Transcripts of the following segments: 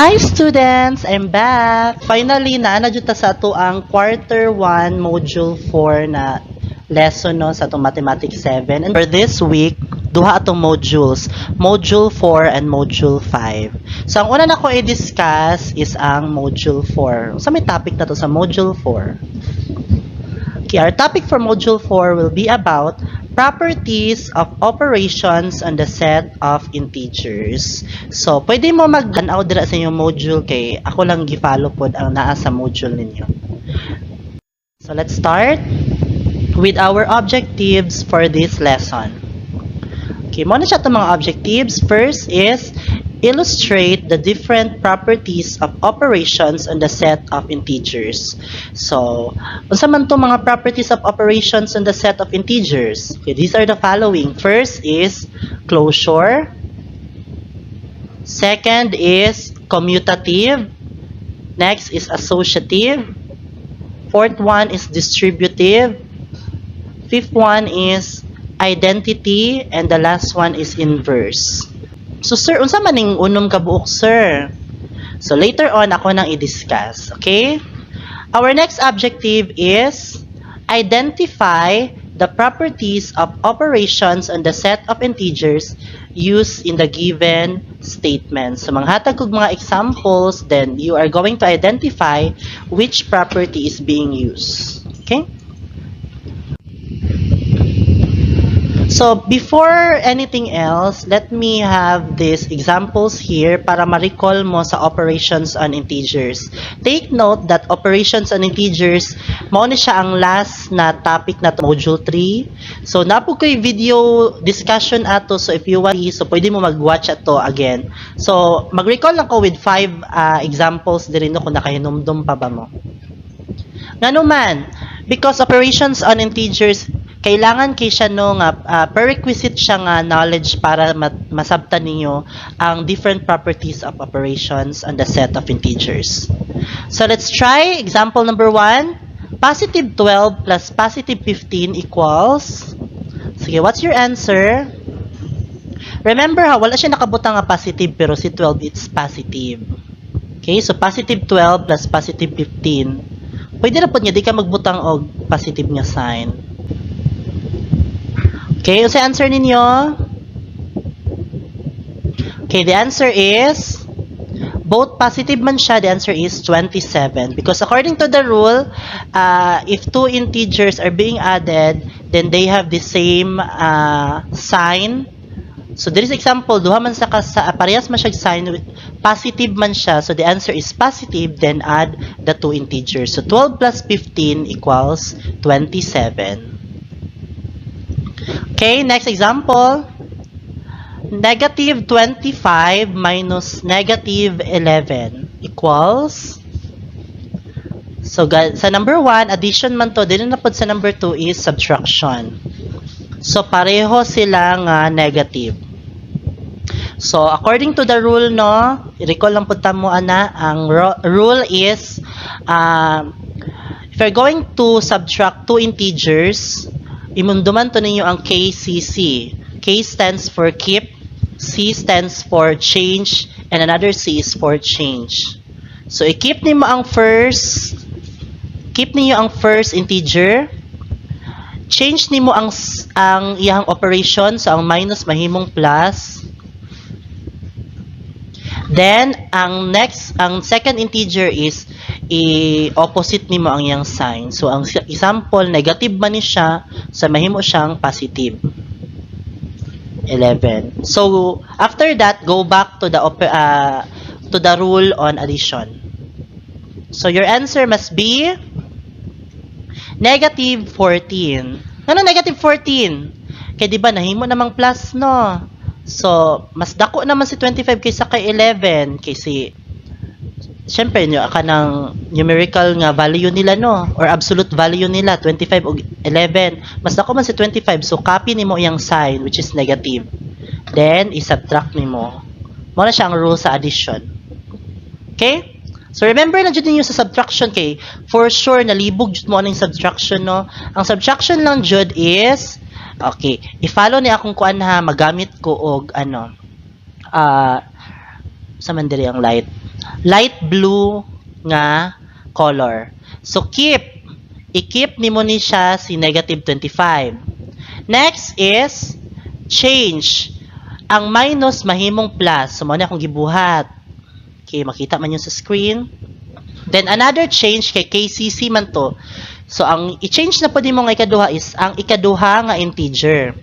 Hi, students! I'm back! Finally, naa na jud ta sa atoang quarter 1 module 4 na lesson, no, sa atong Mathematics 7. And for this week, duha atong modules, module 4 and module 5. So ang una nako i-discuss is ang module 4. Sa may topic na to sa module 4? Okay, our topic for module 4 will be about properties of operations on the set of integers. So, pwede mo mag-tanaw dira sa inyong module kay ako lang gi-follow pod ang naa sa module ninyo. So, let's start with our objectives for this lesson. Okay, mao na siya itong mga objectives. First is illustrate the different properties of operations on the set of integers. So, unsa man to mga properties of operations on the set of integers? Okay, these are the following. First is closure. Second is commutative. Next is associative. Fourth one is distributive. Fifth one is identity, and the last one is inverse. So sir, unsa man ning unom ka buok, sir? So later on ako nang i-discuss, okay? Our next objective is identify the properties of operations on the set of integers used in the given statement. So manghatag kog mga examples, then you are going to identify which property is being used. Okay? So, before anything else, let me have these examples here para ma-recall mo sa operations on integers. Take note that operations on integers, mao ni siya ang last na topic na to, module 3. So, naa pod ko'y video discussion ato. So, if you want, so pwede mo mag-watch ato again. So, mag-recall lang ko with five examples diri, no, kung nakahinumdum pa ba mo. Ngano man, because operations on integers, kailangan kay siya, no, nga prerequisite siya nga knowledge para masabtan ninyo ang different properties of operations on the set of integers. So let's try example number 1. Positive 12 plus positive 15 equals. Sige, what's your answer? Remember ha, wala siya nakabutang nga positive, pero si 12, it's positive. Okay, so positive 12 plus positive 15. Pwede na pod nga di ka magbutang og positive nga sign. Okay, unsay answer ninyo? Okay, the answer is, both positive man siya, the answer is 27. Because according to the rule, if two integers are being added, then they have the same sign. So there is example, duha man sa ka sa parehas man siya sign, positive man siya. So the answer is positive, then add the two integers. So 12 plus 15 equals 27. Okay, next example. Negative 25 minus negative 11 equals. So, sa number 1, addition man to. Dili na pod sa number 2 is subtraction. So, pareho sila nga negative. So, according to the rule, no, i-recall lang pud ta mo ana, ang rule is, if you're going to subtract two integers, hinumduman to ninyo ang KCC. K stands for keep, C stands for change, and another C is for change. So, i-keep nimo ang first, keep niyo ang first integer, change nimo ang iyang operation, so ang minus mahimong plus. Then, ang next, ang second integer is i-opposite nimo ang iyang sign. So, ang example, negative man ni siya, so mahimo siyang positive. 11. So, after that, go back to the rule on addition. So, your answer must be negative 14. Ano negative 14? Kaya di ba nahimo namang plus, no? So, mas dako naman si 25 kaysa kay 11 kasi syempre nyo kanang numerical nga value nila, no, or absolute value nila, 25 ug 11, mas dako man si 25, so copy nimo iyang sign, which is negative, then i-subtract nimo. Mao na siya ang rule sa addition. Okay, so remember na jud ninyo sa subtraction kay for sure nalibog jud mo aning subtraction, no? Ang subtraction lang jud is, okay, i-follow ni akong kuan ha, magamit ko og ano, sa man diri ang light. Light blue nga color. So keep. I-keep nimo ni siya si negative 25. Next is change. Ang minus mahimong plus. So mao na akong gibuhat. Okay, makita man yun sa screen. Then another change kay KCC man to. So ang i-change na po nimo nga ikaduha is ang ikaduha nga integer.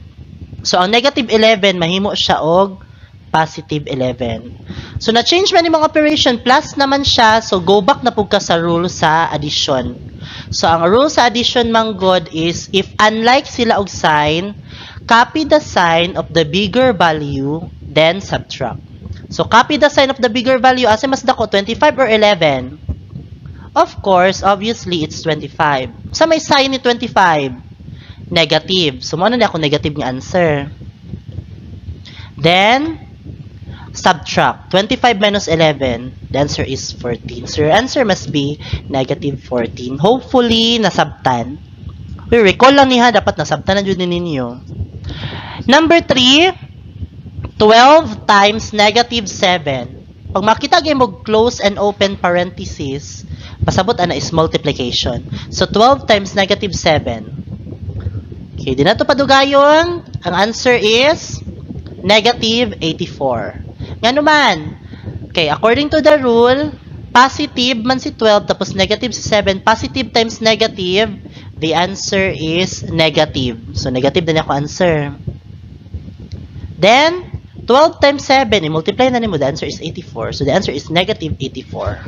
So ang negative 11 mahimo siya og positive 11. So na-change man imong operation, plus naman siya, so go back na pud ka sa rule sa addition. So ang rule sa addition man god is if unlike sila og sign, copy the sign of the bigger value, then subtract. So copy the sign of the bigger value, asa mas dako, 25 or 11? Of course, obviously, it's 25. Sa may sign ni 25? Negative. So, mao na ako negative nga answer. Then, subtract. 25 minus 11, the answer is 14. So, your answer must be negative 14. Hopefully, nasabtan. Uy, recall lang niya, dapat nasabtan na jud ni ninyo. Number 3, 12 times negative 7. Pag makita gyud mo close and open parenthesis, pasabot ana is multiplication. So 12 times negative 7. Okay, di na to padugayon. Ang answer is negative 84. Ngano man? Okay, according to the rule, positive man si 12 tapos negative si 7. Positive times negative, the answer is negative. So negative na niya ako answer. Then, 12 times 7, i-multiply na nimo, the answer is 84. So the answer is negative 84.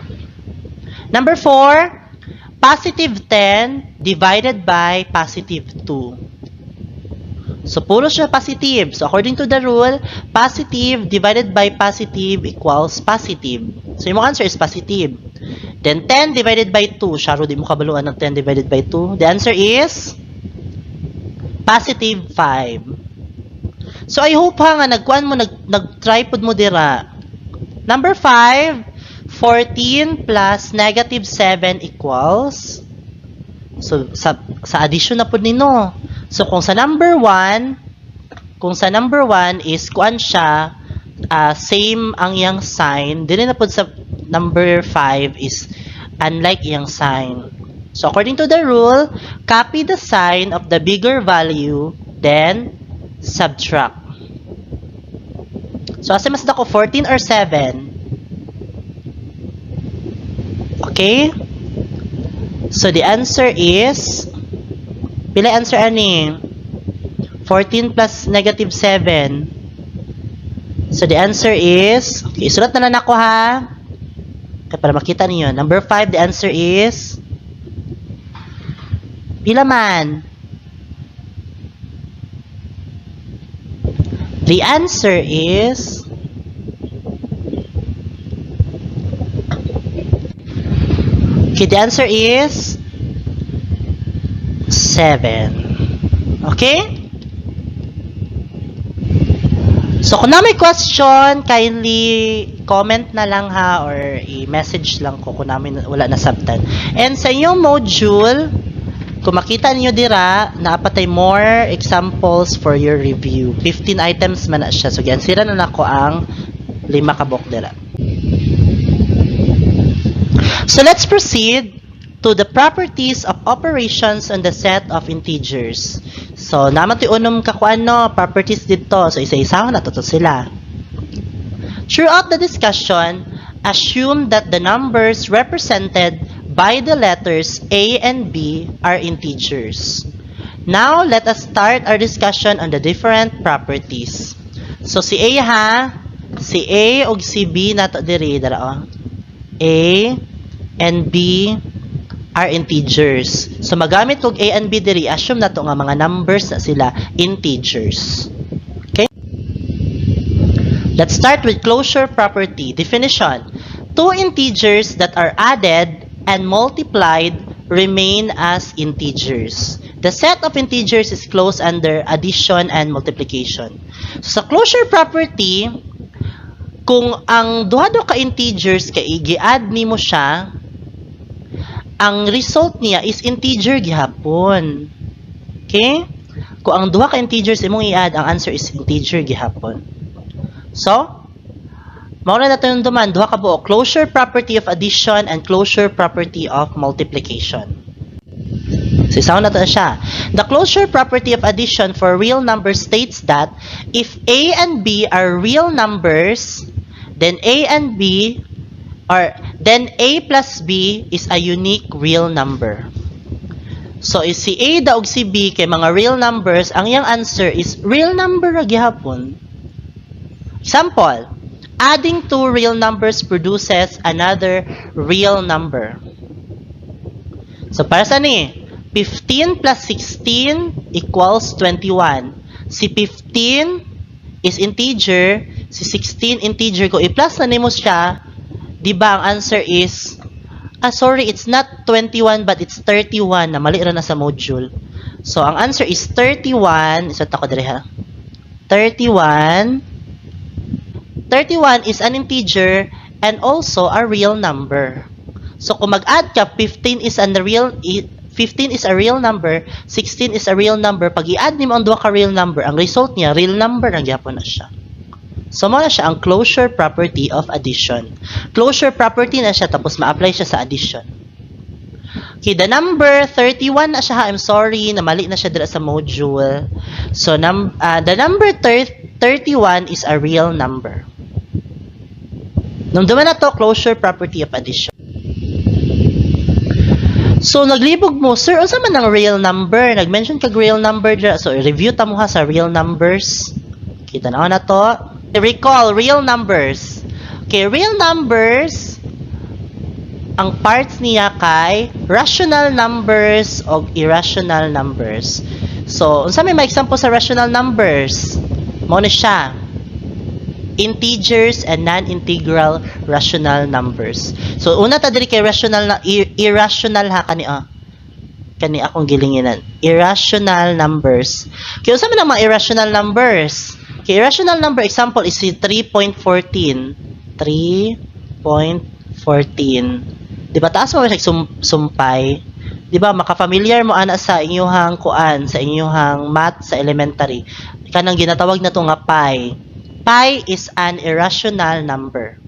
Number 4, positive 10 divided by positive 2. So, puro siya positive. So, according to the rule, positive divided by positive equals positive. So, yung answer is positive. Then, 10 divided by 2. Syaro, di mo kabaluan ng 10 divided by 2. The answer is positive 5. So, I hope ha nga, nagkuan mo, nag-try pod mo dira. Number 5, 14 plus negative 7 equals, so, sa addition na pod nino. So, kung sa number 1 is kuan siya, same ang iyang sign, dili na pod sa number 5 is unlike iyang sign. So, according to the rule, copy the sign of the bigger value, then subtract. So, asa mas dako, 14 or 7? Okay? So, the answer is, pila answer ani? 14 plus negative 7. So, the answer is, okay, isulat na lang ako ha. Okay, para makita niyo. Number 5, the answer is, pila man? The answer is, okay, the answer is 7. Okay? So, kung na may question, kindly comment na lang ha or i-message lang ko kung namin wala nasabtan. And sa inyong module, kung makita niyo dira, naapatay more examples for your review. 15 items man na siya. So, giansira na nako ang lima ka buok dira. So, let's proceed to the properties of operations on the set of integers. So, naman ti unom ka kuan no, properties dito. So, isa-isa na to sila. Throughout the discussion, assume that the numbers represented by the letters A and B are integers. Now, let us start our discussion on the different properties. So, si A ha, si A ug si B nato diri dara oh. A and B are integers. So, magamit og A and B diri, assume nato nga mga numbers na sila, integers. Okay? Let's start with closure property. Definition. Two integers that are added and multiplied remain as integers. The set of integers is closed under addition and multiplication. So, sa closure property, kung ang duha do ka integers kay gi-add nimo siya, ang result niya is integer gihapon. Okay? Kung ang duha ka integers imong i-add, ang answer is integer gihapon. So, Mao na nato hinumduman, duha ka buok: closure property of addition and closure property of multiplication. So, isahon nato na siya. The closure property of addition for real numbers states that if A and B are real numbers, then A and B or then A plus B is a unique real number. So, if si A daw ug si B kay mga real numbers, ang iyang answer is real number ra gihapon. Example, adding two real numbers produces another real number. So, para sa ni? 15 plus 16 equals 21. Si 15 is integer, si 16 integer ko. I-plus na nimo siya, di ba ang answer is, ah, sorry, it's not 21 but it's 31 na mali ra na sa module. So, ang answer is 31. Isa ta ko diri ha. 31. 31 is an integer and also a real number. So, kung mag-add ka, 15 is a real number, 16 is a real number. Pag i-add nimo ang duha ka real number, ang result niya, real number ang gyapon na siya. So, mao na siya ang closure property of addition. Closure property na siya, tapos ma-apply siya sa addition. Okay, the number 31 na siya ha. I'm sorry, na mali na siya dira sa module. So, the number 31 is a real number. Hinumduman na to, closure property of addition. So, naglibog mo, "Sir, unsa man ang real number? Nag-mention kag real number dira." So, i-review ta mo ha sa real numbers. Kita na to. Recall, real numbers. Okay, real numbers, ang parts niya kay rational numbers o irrational numbers. So, unsa may example sa rational numbers? Mao na siya. Integers and non-integral rational numbers. So, una ta diri kay rational na irrational ha, kani ah. Kani akong gilinginan. Irrational numbers. Kaya unsa man ang mga irrational numbers? Okay, irrational number example is si 3.14. 3.14. Di ba taas mo siya sumpay? Di ba maka-familiar mo ana sa inyuhang kuan, sa inyuhang math sa elementary? Kanang ginatawag na to nga pi. Pi is an irrational number.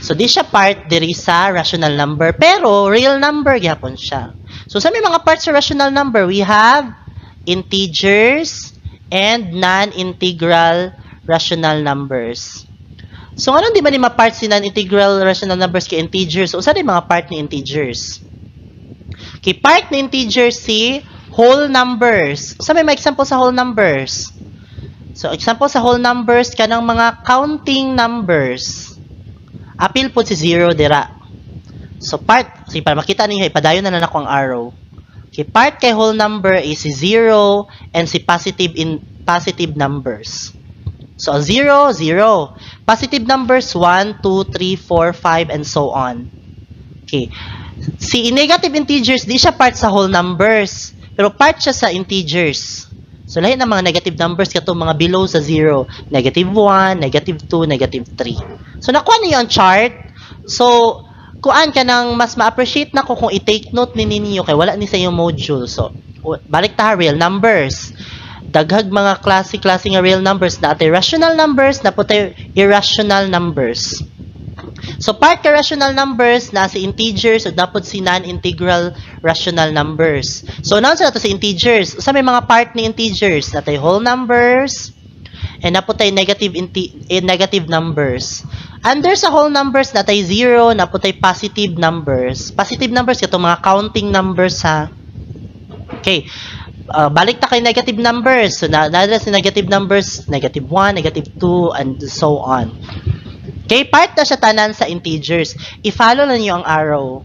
So di siya part diri sa rational number, pero real number gyapon siya. So sa may mga parts sa rational number, we have integers and non-integral rational numbers. So nganong di ba ni ma-part si non-integral rational numbers kay integers? So usa di mga part ni integers? Okay, part ni integers si whole numbers. Sa may mga example sa whole numbers? So example sa whole numbers, kanang mga counting numbers. Apil po si 0 dira. So part, sige, para makita ninyo, ipadayon na lang ako ang arrow. Okay, part kay whole number is si 0 and si positive in positive numbers. So 0, 0. Positive numbers 1, 2, 3, 4, 5 and so on. Okay. Si negative integers, di siya part sa whole numbers, pero part siya sa integers. So lahi ng mga negative numbers kato mga below sa 0, negative 1, negative 2, negative 3. So nakuha niyo ang chart. So kuan ka nang mas ma-appreciate na ko kung i-take note ni ninyo kay wala ni sa iyong module. So balik ta real numbers. Daghag mga klase-klase nga real numbers na atay rational numbers na putay irrational numbers. So part ka rational numbers na si integers ug napod si non-integral rational numbers. So now sa nato si integers. Sa may mga part ni integers, natay whole numbers and napod tay negative numbers. Under sa whole numbers, natay 0, napod tay positive numbers. Positive numbers kato mga counting numbers ha. Okay. Balik ta kay negative numbers. So na si negative numbers, negative 1, negative 2 and so on. Okay, part na siya tanan sa integers. I-follow na niyo ang arrow.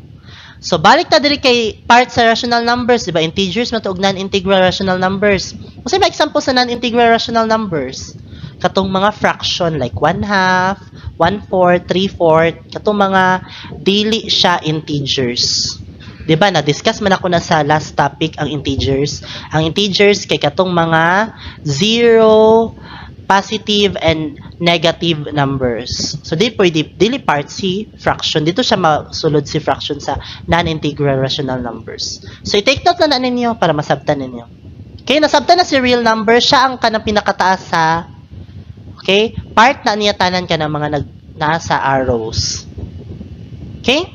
So, balik ta diri kay part sa rational numbers, di ba? Integers man to og non-integral rational numbers. Unsa may example sa non-integral rational numbers? Katong mga fraction like 1 half, 1 fourth, 3 fourth, katong mga dili siya integers. 'Di ba? Na-discuss man ako na sa last topic ang integers. Ang integers kay katong mga 0, positive and negative numbers. So di pwede dili part si fraction. Dito siya masulod si fraction sa non-integral rational numbers. So i-take note na ninyo para masabtan ninyo. Okay, nasabtan na si real number, siya ang kanang pinakataas sa, okay, part na niya tanan ka ng mga nag Nasa arrows. Okay?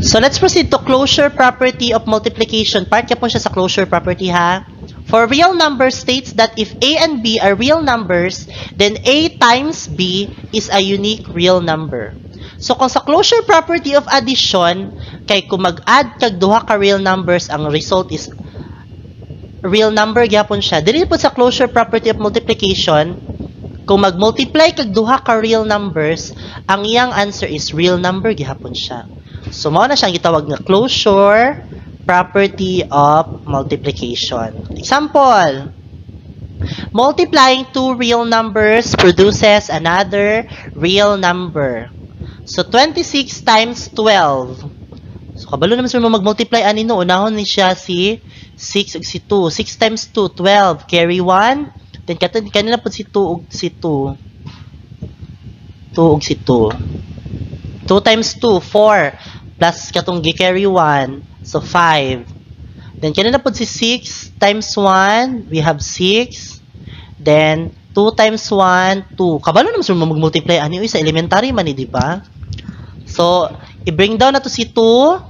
So let's proceed to closure property of multiplication. Part po siya sa closure property, ha. For real numbers states that if A and B are real numbers, then A times B is a unique real number. So kung sa closure property of addition, kay kung mag-add kag duha ka real numbers, ang result is real number gyapon siya. Dili po sa closure property of multiplication, kung mag-multiply kag duha ka real numbers, ang iyang answer is real number gihapon siya. So mao na siyang gitawag nga closure property of multiplication. Example, multiplying two real numbers produces another real number. So 26 times 12. So kabalo naman sa mag-multiply ani, no, unahon ni siya si 6 ug si 2. 6 times 2, 12. Carry 1. Then kato kanila pud si 2 ug si 2. 2 ug si 2. 2 times 2, 4. Plus katong gi-carry 1. So 5. Then kanina pud si 6 times 1, we have 6. Then 2 times 1, 2. Kabalo naman sa mag-multiply ani, uy, sa elementary man ni, di ba? So, i-bring down na to si 2.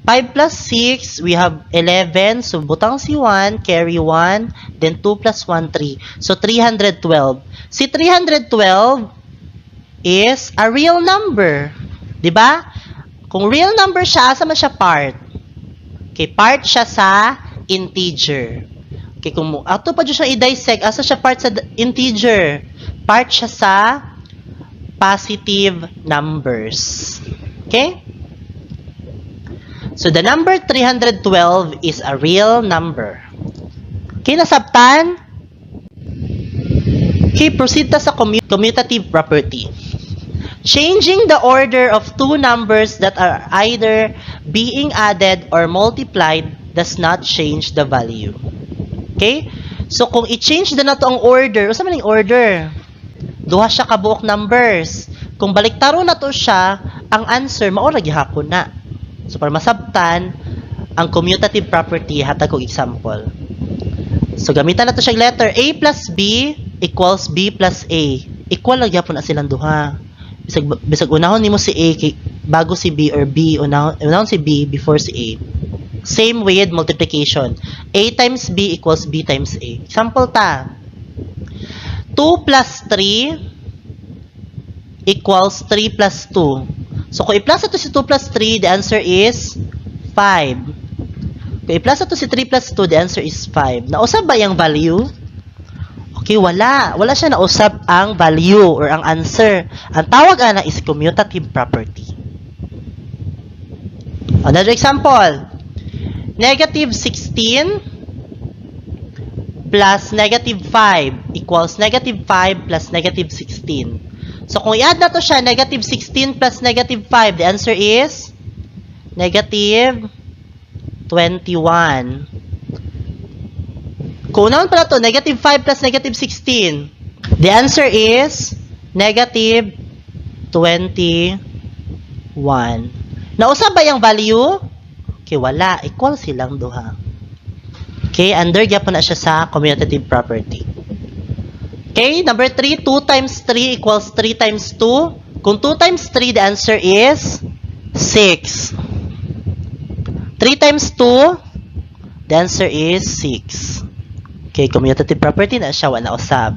5 plus 6, we have 11. So, butang si 1, carry 1. Then 2 plus 1, 3. So, 312. Si 312 is a real number. Di ba? Kung real number siya, asa man siya part? Okay, part siya sa integer. Okay, kung mo, ato pa siya i-dissect, asa siya part sa integer? Part siya sa positive numbers. Okay? So, the number 312 is a real number. Okay, nasabtan? Okay, proceed ta sa commutative property. Changing the order of two numbers that are either being added or multiplied does not change the value. Okay? So, kung i-change na nato ang order, unsa man ang order? Duha siya kabuok numbers. Kung baliktaro na to siya, ang answer mao ra gihapon na. So, para masabtan ang commutative property, hatag kog example. So, gamitan na to siya letter A plus B equals B plus A. Equal lang gyapon na silang duha. Bisag unahon nimo si A kay, bago si B or B unahon si B before si A. Same with multiplication. A times B equals B times A. Example ta. 2 plus 3 equals 3 plus 2. So, kung i-plus ato si 2 plus 3, the answer is 5. Kung i-plus ato si 3 plus 2, the answer is 5. Nausab ba yung value? Okay, wala. Wala siya nausab ang value or ang answer. Ang tawag ana is commutative property. Another example. Negative 16 plus negative 5 equals negative 5 plus negative 16. So, kung i-add na to siya, negative 16 plus negative 5, the answer is negative 21. Kung unahon pala to, negative 5 plus negative 16, the answer is negative 21. Nausab ba yung value? Okay, wala. Equal silang duha. Okay, under gyapon na siya sa commutative property. Okay, number 3, 2 times 3 equals 3 times 2. Kung 2 times 3, the answer is 6. 3 times 2, the answer is 6. Okay, commutative property na siya, wala usab.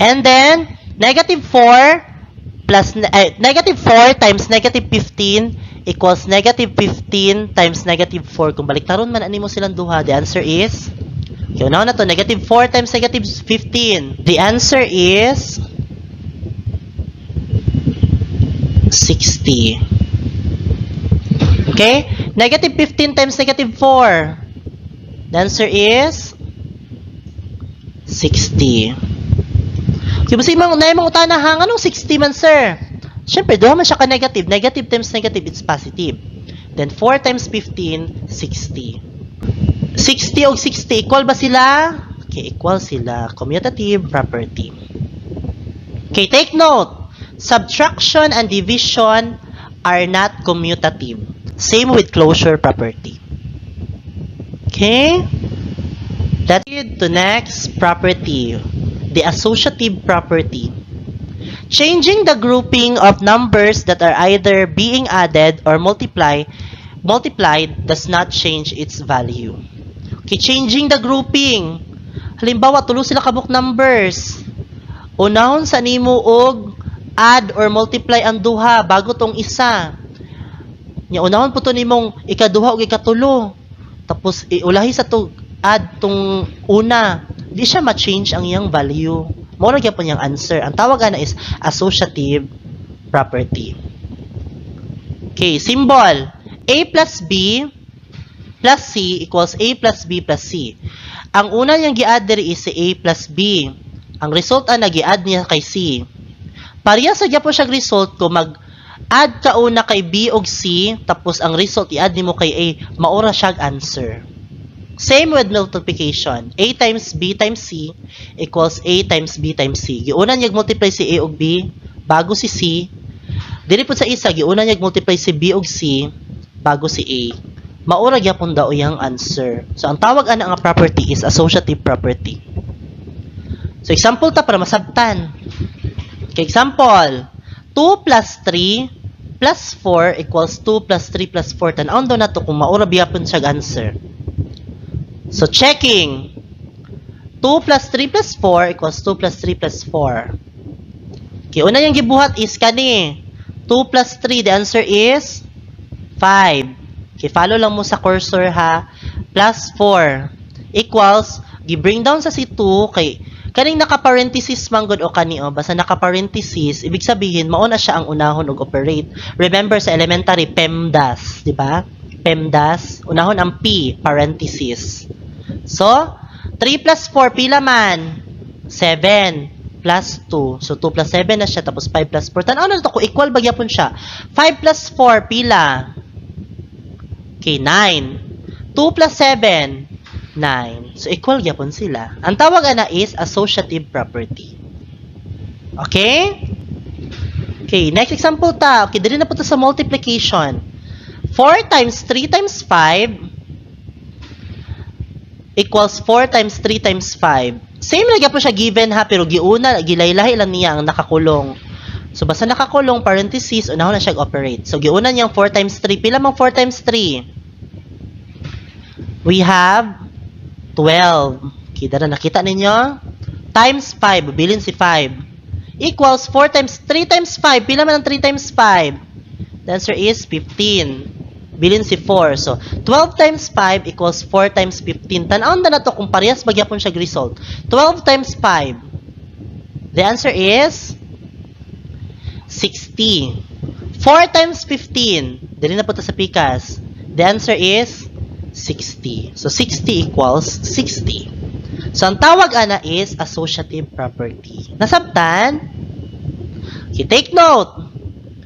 And then, negative 4 plus, eh, negative 4 times negative 15 equals negative 15 times negative 4. Kung baliktaron man ani mo silang duha, the answer is, okay, una na to, negative 4 times negative 15. The answer is 60. Okay? Negative 15 times negative 4. The answer is 60. Okay, basta yung mga, na mga utana ha, anong 60 man, sir? Siyempre, duha man siya ka negative. Negative times negative, it's positive. Then, 4 times 15, 60. 60 og 60, equal ba sila? Okay, equal sila. Commutative property. Okay, take note. Subtraction and division are not commutative. Same with closure property. Okay? Let's proceed to next property, the associative property. Changing the grouping of numbers that are either being added or multiplied does not change its value. Okay, changing the grouping. Halimbawa, tulo sila kabuok numbers. Unahon sa nimo og add or multiply ang duha bago tong isa. Nya unahon po to nimong ikaduha ug ikatulo. Tapos iulahi sa to add tong una. Di siya ma-change ang iyang value. Mao ra gyapon niyang answer. Ang tawag ana is associative property. Okay, symbol. A plus B plus C equals A plus B plus C. Ang una niyang gi-add diri is si A plus B. Ang result ana gi-add niya kay C. Pareha sa gyapon siya result kung mag-add ka una kay B ug C, tapos ang result i-add nimo kay A, mao ra siya answer. Same with multiplication. A times B times C equals A times B times C. Giuna niya multiply si A ug B bago si C. Diri pud sa isa, giuna niya multiply si B ug C bago si A. Mao ra gyapon daw iyang answer. So ang tawag ana nga property is associative property. So example ta para masabtan. Okay, example, 2 plus 3 plus 4 equals 2 plus 3 plus 4. Tan-awon daw nato kung mao ra gyapon siya answer. So checking. 2 plus 3 plus 4 equals 2 plus 3 plus 4. Okay, una yung gibuhat is kani. 2 plus 3, the answer is 5. Okay, follow lang mo sa cursor ha. Plus 4 equals, gi-bring down sa si 2 kay kaning naka-parenthesis man gud o kani o basta naka-parenthesis, ibig sabihin mao na siya ang unahon og operate. Remember sa elementary, PEMDAS, di ba? PEMDAS, unahon ang P, parenthesis. So, 3 plus 4 pila man? 7 plus 2. So, 2 plus 7 na siya, tapos 5 plus 4. Tan-aw na to kung equal ba gyapon siya. 5 plus 4 pila? Okay, 9. 2 plus 7, 9. So, equal gyapon sila. Ang tawag ana is associative property. Okay? Okay, next example ta. Okay, diri na po to sa multiplication. 4 times 3 times 5 equals 4 times 3 times 5. Same lang gyapon siya given ha, pero giuna, gilaylahi lang niya ang nakakulong. So, basta nakakulong, parenthesis, unahon na siya operate. So, giuna niyang 4 times 3. Pila mang 4 times 3? We have 12. Okay, dara, nakita ninyo? Times 5, bilin si 5. Equals 4 times 3 times 5. Pila man ang 3 times 5? The answer is 15. Bilin si 4. So, 12 times 5 equals 4 times 15. Tan-awon na to kung parehas ba gyapon siya result. 12 times 5. The answer is 60. 4 times 15. Dili na po ta sa pikas. The answer is 60. So, 60 equals 60. So, ang tawag ana is associative property. Nasabtan? Okay, take note.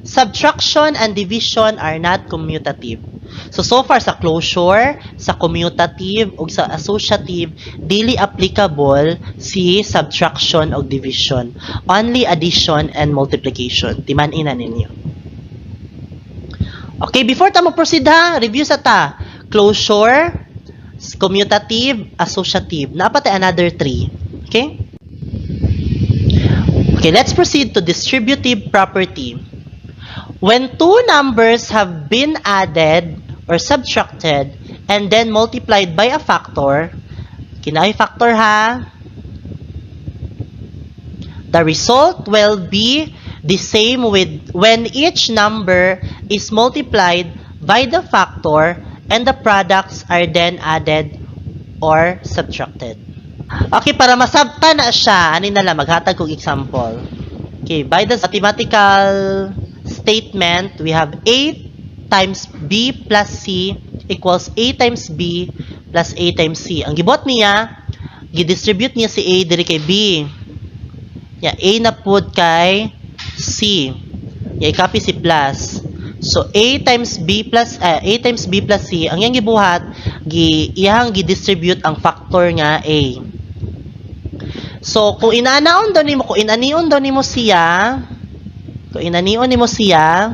Subtraction and division are not commutative. So, so far sa closure, sa commutative, o sa associative, dili applicable si subtraction o division. Only addition and multiplication. Timan-ina ninyo. Okay, before ta mo proceed ha, review sa ta. Closure, commutative, associative. Naa pa another three. Okay? Okay, let's proceed to distributive property. When two numbers have been added or subtracted and then multiplied by a factor, kinaay factor ha, the result will be the same with when each number is multiplied by the factor and the products are then added or subtracted. Okay, para masabta na siya, ani na lang, maghatag kog example. Okay, by the mathematical statement, we have A times B plus C equals A times B plus A times C. Ang gibuhat niya, gi-distribute niya si A diri kay B. Ya, A na pud kay C. Ya, i-copy si plus. So A times B plus C, ang iyang gibuhat, gi iyang gi-distribute ang factor nga A. So kung inanaon daw nimo, kung inanion daw nimo siya, kung inanion nimo siya,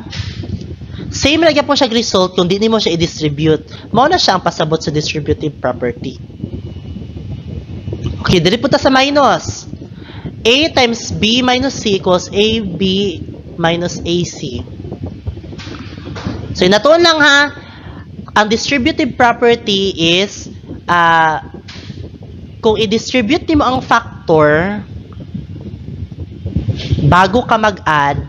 same ra gyapon siya result kung di nimo siya i-distribute. Mao na siya ang pasabot sa distributive property. Okay, diri po ta sa minus. A times B minus C equals AB minus AC. So, inatuon lang ha, ang distributive property is kung i-distribute nimo ang factor bago ka mag-add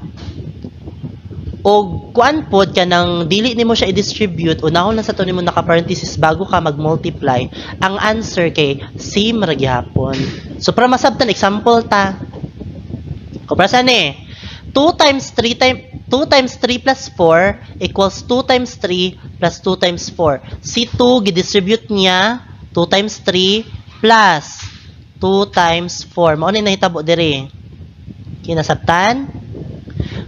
o kuan pod ka nang dili nimo siya i-distribute, unahon lang sa to nimo naka-parenthesis bago ka mag-multiply, ang answer kay same ra gihapon. So para masabtan, example ta. Kumpara sa ni 2 times 3 times 2 times 3 plus 4 equals 2 times 3 plus 2 times 4. Si 2 gi-distribute niya 2 times 3 plus 2 times 4. Mao ni nahitabo diri. Kinasabtan?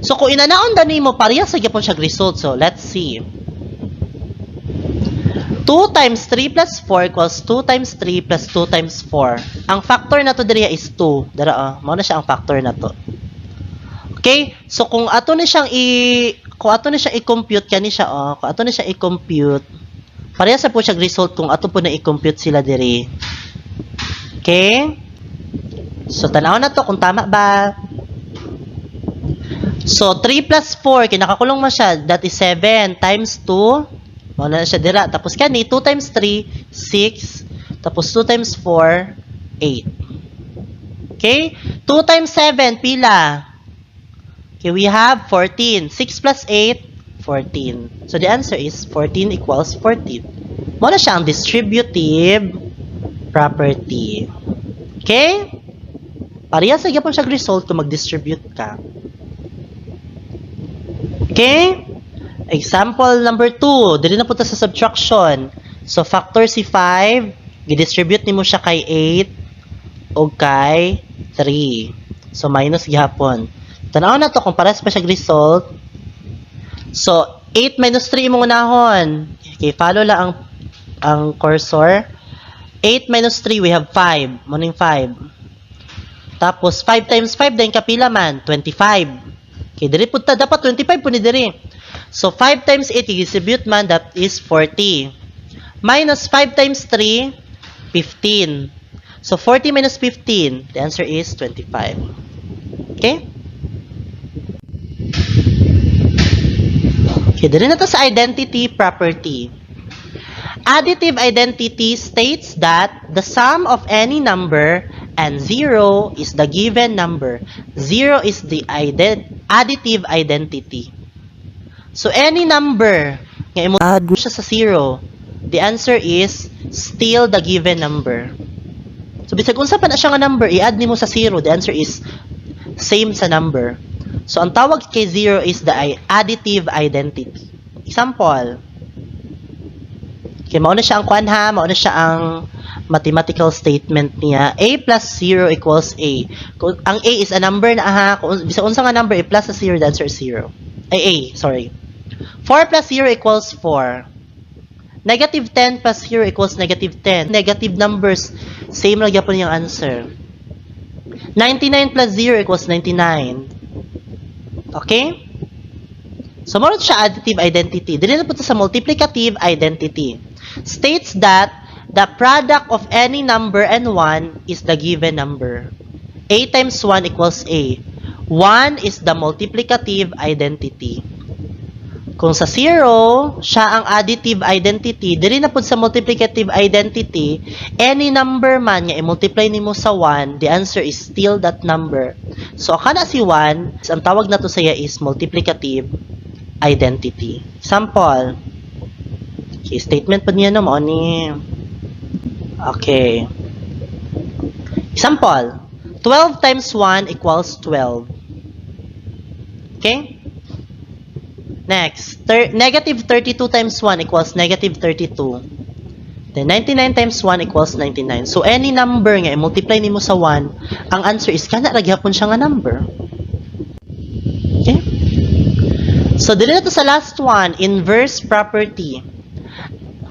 So kung inanaon da nimo, parehas sa gyapon siya result. So let's see. 2 times 3 plus 4 equals 2 times 3 plus 2 times 4. Ang factor na to diri is 2. Dara oh, mao na siya ang factor na to. Okay? So kung ato ni siyang i-compute kani siya oh, kung ato ni siyang i-compute, parehas sa po siya result kung ato po na i-compute sila diri. Okay? So tan-aw na to kung tama ba. So 3 plus 4, kinakakulong mo siya, that is 7 times 2. Mao na siya dira. Tapos kani 2 times 3, 6. Tapos 2 times 4, 8. Okay? 2 times 7, pila? Okay, we have 14. 6 plus 8, 14. So the answer is 14 equals 14. Mao na siya ang distributive property. Okay? Parehas sa gyapon siya result kung mag-distribute ka. Okay? Example number 2. Dili na punta sa subtraction. So, factor si 5, gi-distribute nimo siya kay 8 o kay 3. So, minus gihapon. Tanaw na to kung parehas pa siya result. So, 8 minus 3 imong unahon. Okay, follow lang ang cursor. 8 minus 3, we have 5. Mao ning 5. Tapos, 5 times 5, then kapila man? 25. Okay, diri pud ta, dapat 25 po ni diri. So, 5 times 8, i-distribute man, that is 40. Minus 5 times 3, 15. So, 40 minus 15, the answer is 25. Okay? Okay, diri na to sa identity property. Additive identity states that the sum of any number and 0 is the given number. 0 is the additive identity. So any number nga imo Add siya sa 0, the answer is still the given number. So bisag unsa pa na siya nga number, i-add nimo sa 0, the answer is same sa number. So ang tawag kay 0 is the additive identity. Example. Okay, mao na siya ang kwan ha, mao na siya ang mathematical statement niya. A plus 0 equals A. Kung ang A is a number na ha, kung bisag unsa nga number i-plus sa 0, the answer is 0. Ay, A, sorry. 4 plus 0 equals 4. Negative 10 plus 0 equals negative 10. Negative numbers, same lang gyapon yung answer. 99 plus 0 equals 99. Okay? So, mao siya additive identity. Dili na po to sa multiplicative identity. States that the product of any number and 1 is the given number. A times 1 equals A. 1 is the multiplicative identity. Kung sa 0, siya ang additive identity, dili na pud sa multiplicative identity, any number man nga i-multiply nimo sa 1, the answer is still that number. So, kana si 1, ang tawag nato siya is multiplicative identity. Example. Okay, statement pa niya no, mao ni. Okay. Example. 12 times 1 equals 12. Okay? Next, negative 32 times 1 equals negative 32. Then 99 times 1 equals 99. So any number nga i-multiply nimo sa 1, ang answer is kana ra gyapon siya nga number. Okay? So dili na to sa last one, inverse property.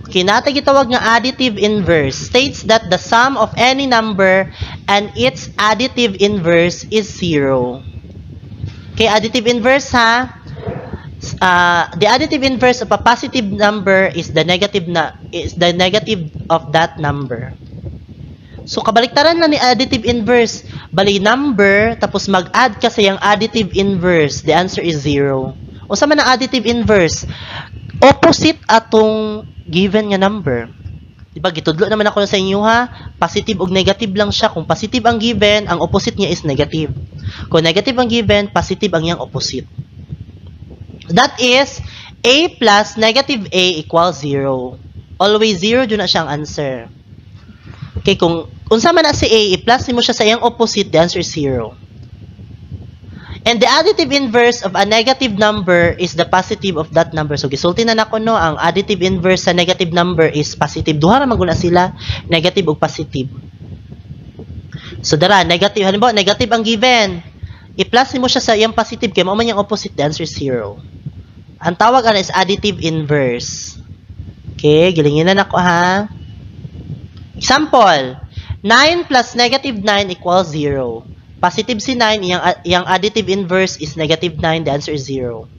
Okay, naa tay gitawag nga additive inverse states that the sum of any number and its additive inverse is 0. Okay, additive inverse ha. The additive inverse of a positive number is the negative of that number. So kabaliktaran lang ni additive inverse. Bali number tapos mag-add ka sa iyang additive inverse. The answer is 0. Unsa man ang additive inverse? Opposite atong given nga number. Di ba gitudlo naman ako sa inyo ha? Positive ug negative lang siya. Kung positive ang given, ang opposite niya is negative. Kung negative ang given, positive ang iyang opposite. That is, A plus negative A equals 0. Always 0 jud na siyang answer. Okay, kung unsa man na si A, i-plus nimo siya sa iyang opposite, the answer is 0. And the additive inverse of a negative number is the positive of that number. So gisulti na nako, no, ang additive inverse sa negative number is positive. Duha ra man guna sila, negative ug positive. So dara, negative, halimbawa negative ang given. I-plus nimo siya sa iyang positive kay mao man yung opposite, the answer is 0. Ang tawag ana is additive inverse. Okay, gilingin na nako ha. Example, 9 plus negative 9 equals 0. Positive si 9, iyang additive inverse is negative 9, the answer is 0.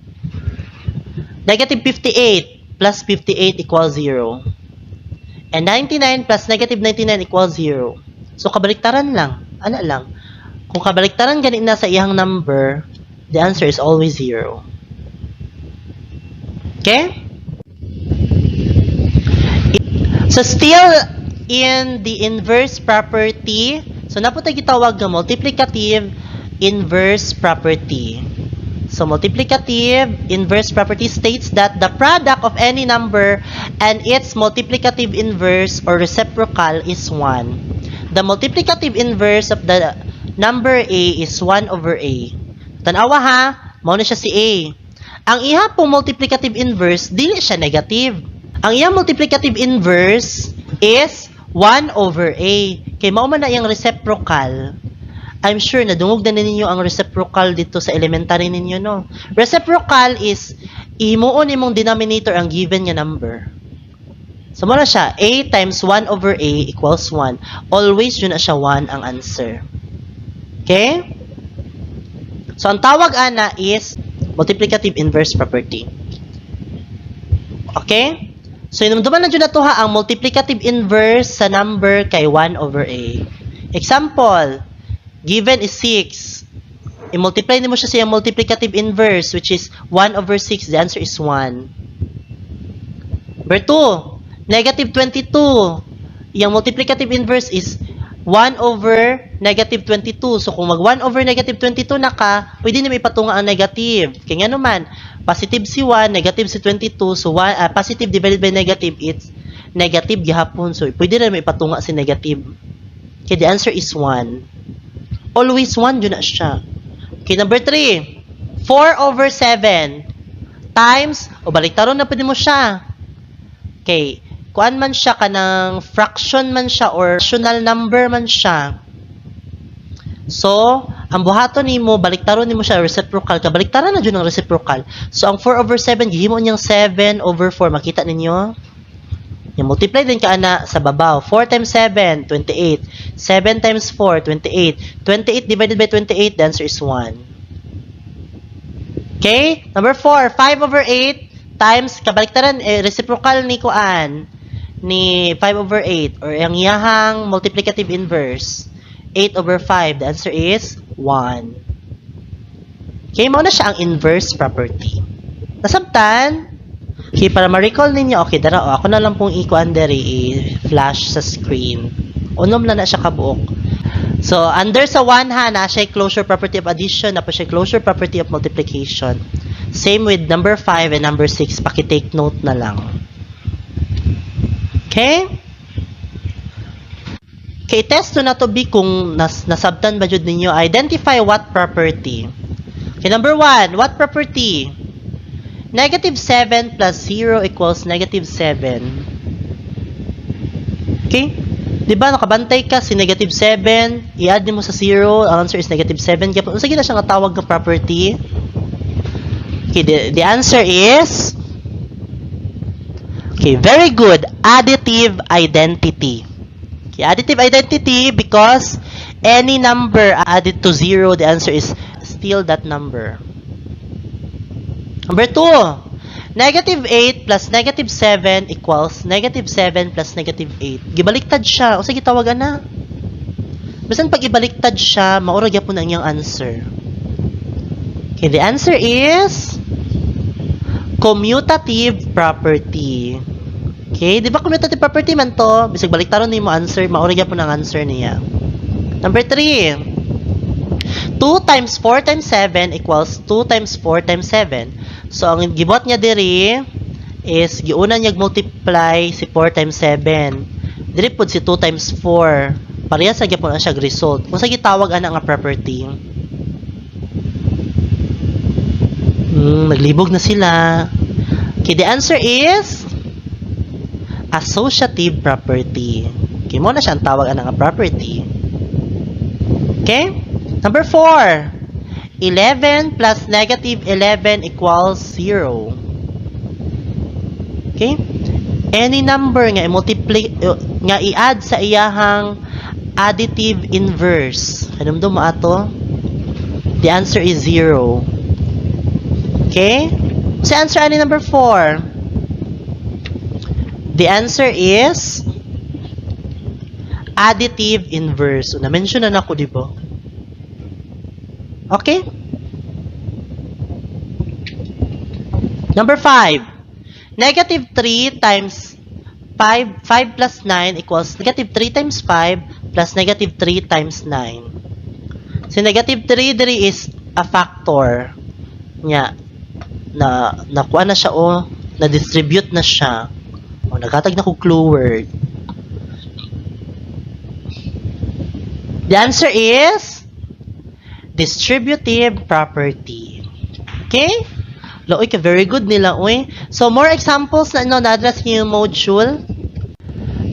Negative 58 plus 58 equals 0. And 99 plus negative 99 equals 0. So, kabaliktaran lang. Ana lang. Kung kabaliktaran gani na sa iyang number, the answer is always 0. Okay? So, still in the inverse property, so naa pod tay gitawag nga multiplicative inverse property. So, multiplicative inverse property states that the product of any number and its multiplicative inverse or reciprocal is 1. The multiplicative inverse of the number A is 1 over A. Tanawa ha, mao na siya si A. Ang iya pong multiplicative inverse, dili siya negative. Ang iyang multiplicative inverse is 1 over A. Kay mao man na iyang reciprocal. I'm sure nadungog na ninyo ang reciprocal dito sa elementary ninyo, no? Reciprocal is himuon nimong denominator ang given nga number. So, mao na siya, A times 1 over A equals 1. Always jud na siya 1 ang answer. Okay? So, ang tawag ana is multiplicative inverse property. Okay? So, hinumduman na jud nato ha, ang multiplicative inverse sa number kay 1 over A. Example, given is 6. I-multiply nimo siya sa iyang multiplicative inverse, which is 1 over 6. The answer is 1. Number 2, negative 22. Iyang multiplicative inverse is 1 over negative 22. So, kung mag 1 over negative 22 na ka, pwede na ipatunga ang negative. Kaya nga naman, positive si 1, negative si 22. So, 1, positive divided by negative, it's negative gihapon. So, pwede na ipatunga si negative. Okay, the answer is 1. Always 1 jud na siya. Okay, number 3. 4 over 7 times, o baliktaron na pwede mo siya. Okay, kuan man siya, kanang fraction man siya or rational number man siya. So, ang buhaton nimo, baliktaron nimo siya, reciprocal. Kabaliktaran na jud ang reciprocal. So, ang 4 over 7, gihimo niyang 7 over 4. Makita ninyo? Yung multiply din ka ana sa babaw. 4 times 7, 28. 7 times 4, 28. 28 divided by 28, the answer is 1. Okay? Number 4, 5 over 8 times, kabaliktaran, eh, reciprocal ni kuan, ni 5 over 8, or ang iyahang multiplicative inverse, 8 over 5. The answer is 1. Okay, mao na siya ang inverse property. Nasabtan? Okay, para ma-recall ninyo, okay, dara, oh, ako na lang pong ikuan diri, i-flash sa screen. Unom lang na siya kabuok. So, under sa 1 ha, naa siya closure property of addition, naa pod siya closure property of multiplication. Same with number 5 and number 6, paki-take note na lang. Okay? Okay, test to na to be kung nasabtan ba jud ninyo. Identify what property. Okay, number 1, what property? Negative 7 plus 0 equals negative 7. Okay? Di ba, nakabantay ka si negative 7, i-add mo sa 0, ang answer is negative 7. Kaya, unsa na siya nga tawag ng property? Okay, the answer is, okay, very good. Additive identity. Okay, additive identity because any number added to 0, the answer is still that number. Number 2, negative 8 plus negative 7 equals negative 7 plus negative 8. Gibaliktad siya. Unsa gitawag ana? Bisan pag ibaliktad siya, mao ra gyapon ang iyang answer. Okay, the answer is commutative property. Okay, di ba commutative property man to? Bisag baliktaron nimo answer, mao ra gyapon ang answer niya. Number 3. 2 times 4 times 7 equals 2 times 4 times 7. So, ang gibuhat niya diri is giuna niya multiply si 4 times 7. Diri pud si 2 times 4. Parehas sa gyapon ang siya result. Unsa gitawag ana nga property? Naglibog na sila. Okay, the answer is associative property. Okay, mao na siya ang tawag ana nga property. Okay? Number 4. 11 plus negative 11 equals 0. Okay? Any number nga i-multiply nga i-add sa iyahang additive inverse. Kanumdum mo ato? The answer is 0. Okay? So answer ani number 4. The answer is additive inverse. So, na-mention na nako, di ba? Okay? Number 5. Negative 3 times 5, 5 plus 9 equals negative 3 times 5 plus negative 3 times 9. So, negative 3 diri is a factor niya na nakuha na siya o na-distribute na siya. O, naghatag na ko clue word. The answer is distributive property. Okay? Looy ka, very good nila, uy. So, more examples na no, na-address niyo yung module.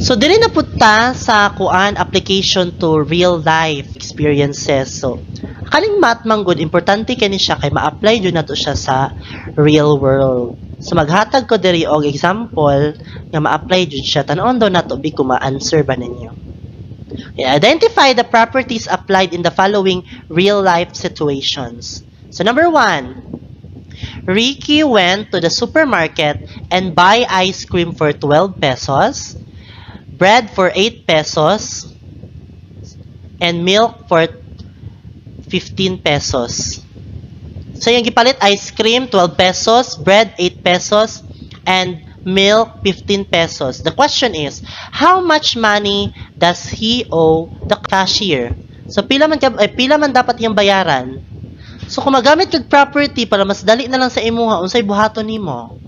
So, dili na punta sa kuan application to real life experiences. So, kaning math man gud, importante kani siya kay ma-apply jud nato siya sa real world. So, maghatag ko diri og example nga ma-apply jud siya. Tan-on daw nato bi kung ma-answer ba ninyo. Okay, identify the properties applied in the following real-life situations. So, number 1, Ricky went to the supermarket and buy ice cream for 12 pesos, bread for 8 pesos, and milk for 15 pesos. So, yung gipalit, ice cream, 12 pesos, bread, 8 pesos, and milk, 15 pesos. The question is, how much money does he owe the cashier? So, pila man dapat yung bayaran? So, kung magamit kag property para mas dali na lang sa imuha, unsay buhaton nimo?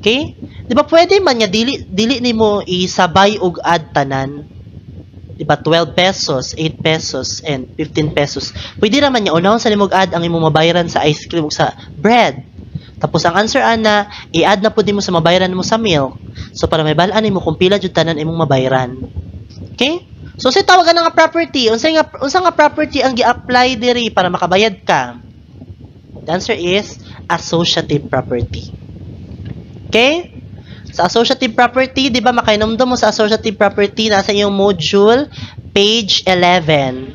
Okay? Di ba pwede man nga dili nimo isabay og add tanan? Di ba 12 pesos, 8 pesos, and 15 pesos. Pwede raman niya unahon sa nimog add ang imong mabayaran sa ice cream ug sa bread. Tapos ang answer ana, i-add na pud nimo sa mabayaran mo sa milk. So para may bal-an nimo kung pila jud tanan imong mabayaran. Okay? So unsay tawag ana nga property? Unsa nga property ang gi-apply diri para makabayad ka? The answer is associative property. Okay? Sa associative property, di ba makainomdom mo sa associative property, nasa iyong module, page 11.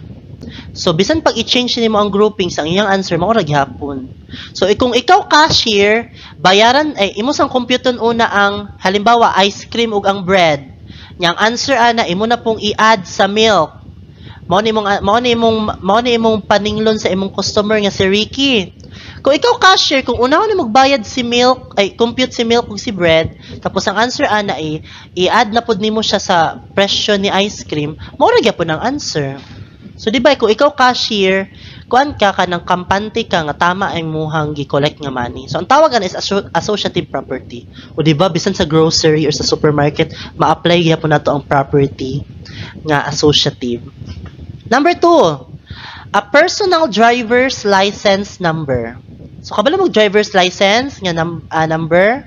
So, bisan pag i-change nimo ang groupings, ang iyang answer, mao ra gihapon. So, kung ikaw cashier, bayaran, ay, imo sang computer una ang, halimbawa, ice cream ug ang bread. Nya ang answer ana, imo na pong i-add sa milk. Mao ni imong paninglon sa imong customer nga si Ricky. Kung ikaw cashier, kung unahon nimo magbayad si milk, ay compute si milk ug si bread, tapos ang answer ana ay i-add na pud nimo siya sa presyo ni ice cream, mao ra gyapon ang answer. So di ba kung ikaw cashier, kuan ka kanang kampante ka nga tama ang imuhang gi-collect nga money. So ang tawag ana is associative property. O di ba bisan sa grocery or sa supermarket, ma-apply gyapon nato ang property nga associative. Number 2, a personal driver's license number. So kabalo mo driver's license nga number,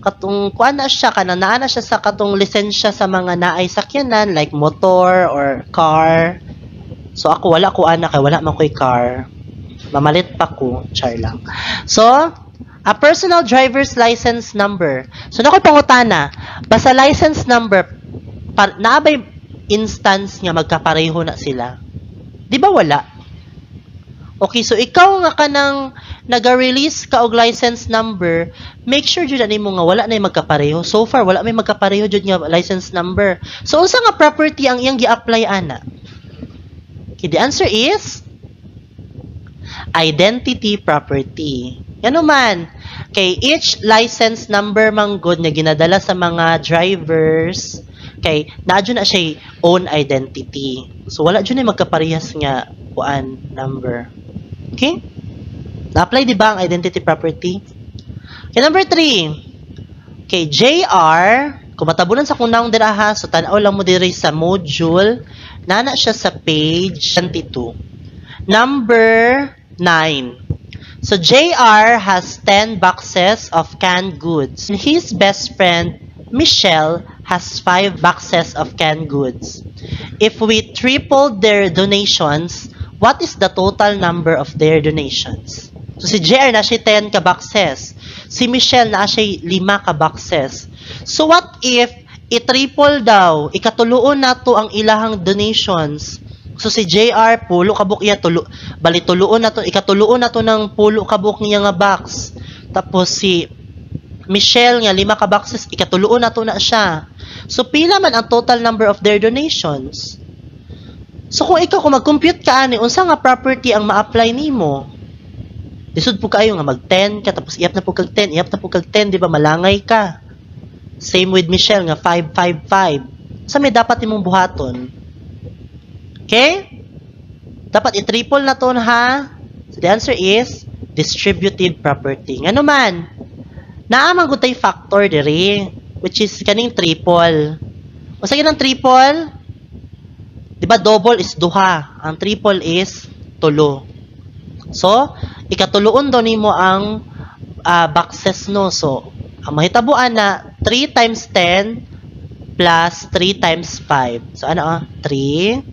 katong kuan na siya, kanang naa na siya sa katong lisensya sa mga naay sakyanan like motor or car. So ako wala ko ana kay wala man ko'y car. Mamalit pa ko, char lang. So, a personal driver's license number. So nakoy pangutana, basta license number naa bay instance nga magkapareho na sila? Di ba wala? Okay, so ikaw nga kanang naga-release ka og license number, make sure jud nimo nga wala na magkapareho. So far wala may magkapareho jud nga license number. So unsa nga property ang iyang gi-apply ana? Okay, the answer is identity property. Ngano man, kay each license number man gud nga ginadala sa mga drivers kay naa jud na siya own identity. So wala jud na magkaparehas nga kuan number. Okay? Na-apply di ba ang identity property? Okay, number 3. Okay, JR, kung matabunan sa akong nawong dira ha, so tan-aw lang mo diri sa module, naa na siya sa page 22. Number 9. So JR has 10 boxes of canned goods. His best friend, Michelle, has 5 boxes of canned goods. If we tripled their donations, what is the total number of their donations? So si JR naa siya 10 ka boxes. Si Michelle naa siya 5 ka boxes. So what if i-triple daw, ikatuluon nato ang ilahang donations? So si JR pulo ka buok iya tulo, bali tuluon nato, ikatuluon nato ng pulo ka buok niya nga box. Tapos si Michelle nga lima ka boxes, ikatuluon nato na siya. So pila man ang total number of their donations? So kung ikaw, kung mag-compute ka ani, unsa nga property ang ma-apply nimo? Lisod pud kaayo nga mag 10 ka tapos ihap na pud kag 10, ihap na pud kag 10, di ba malangay ka? Same with Michelle nga 5 5 5. Sa may dapat nimong buhaton? Okay? Dapat i-triple na to ha. So the answer is distributive property. Ngano man, naa man gud tay factor diri, which is kaning triple. Unsa gyud ang triple? Di ba double is duha, ang triple is tulo. So, ikatuluon daw nimo ang boxes, no. So, ang mahitabuan na 3 times 10 plus 3 times 5. So, ano ah? 3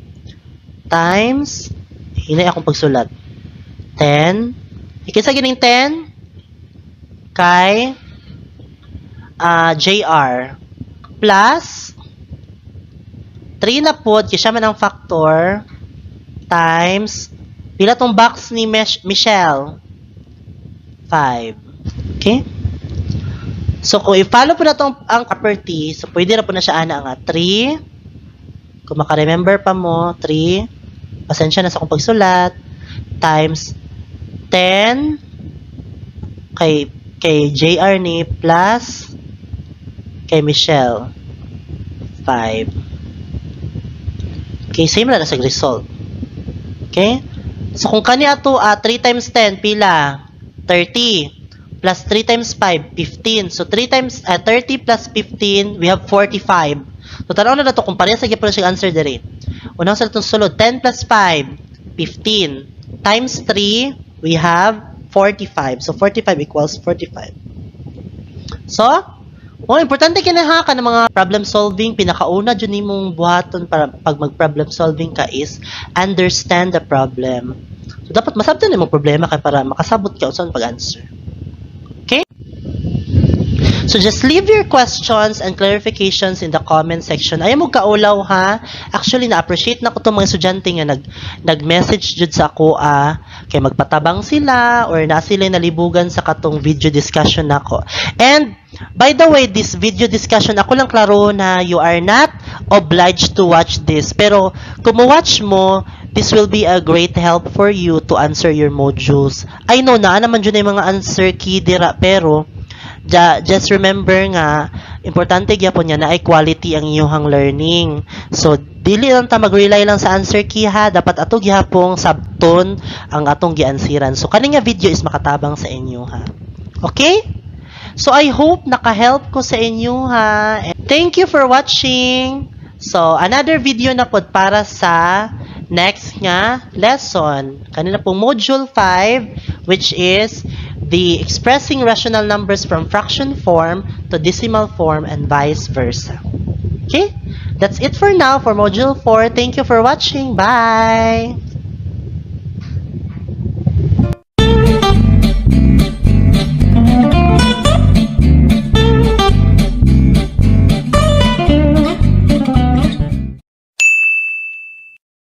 times, hinay akong pagsulat. 10. Kinsa gining 10? Kay JR. Plus 3 na pod, kay siya man ang factor, times, pila tong box ni Michelle? 5. Okay? So, kung i-follow pud nato ang property, so pwede na pud na siya ana nga 3. Kung maka-remember pa mo, 3. Pasensya na sa akong pagsulat. Times 10 kay JR ni plus kay Michelle 5. Okay, same lang na sa result. Okay? So kung kani ato 3 times 10 pila? 30 plus 3 times 5, 15. So 3 times 30 plus 15, we have 45. So tanaw na nato kung pareha sa gyapon siya answer diri. Unang sa itong sulod, 10 plus 5, 15. Times 3, we have 45. So 45 equals 45. So, oh, importante kini ha ka ng mga problem solving, pinakauna jud nimong buhaton para pag mag-problem solving ka is understand the problem. So dapat masabtan nimo problema kay para makasabot ka unsa pag-answer. Okay? So just leave your questions and clarifications in the comment section. Ayaw mo kaulaw ha. Actually, na-appreciate na ko itong mga estudyante nga nag-message jud sa ako ah, kay magpatabang sila or na sila nalibugan sa katong video discussion nako. And by the way, this video discussion, ako lang klaro na you are not obliged to watch this. Pero kung mo-watch mo, this will be a great help for you to answer your modules. I know naa naman jud yung mga answer key dira, pero just remember nga importante gyapon nga naay quality ang inyong learning. So dili lang ta mag-rely lang sa answer key ha, dapat ato gihapong sabton ang atong giansiran. So kani nga video is makatabang sa inyo ha. Okay? So I hope naka-help ko sa inyo ha. And thank you for watching. So another video na pod para sa next nga lesson. Kanina pong module 5, which is the expressing rational numbers from fraction form to decimal form and vice versa. Okay? That's it for now for module 4. Thank you for watching. Bye!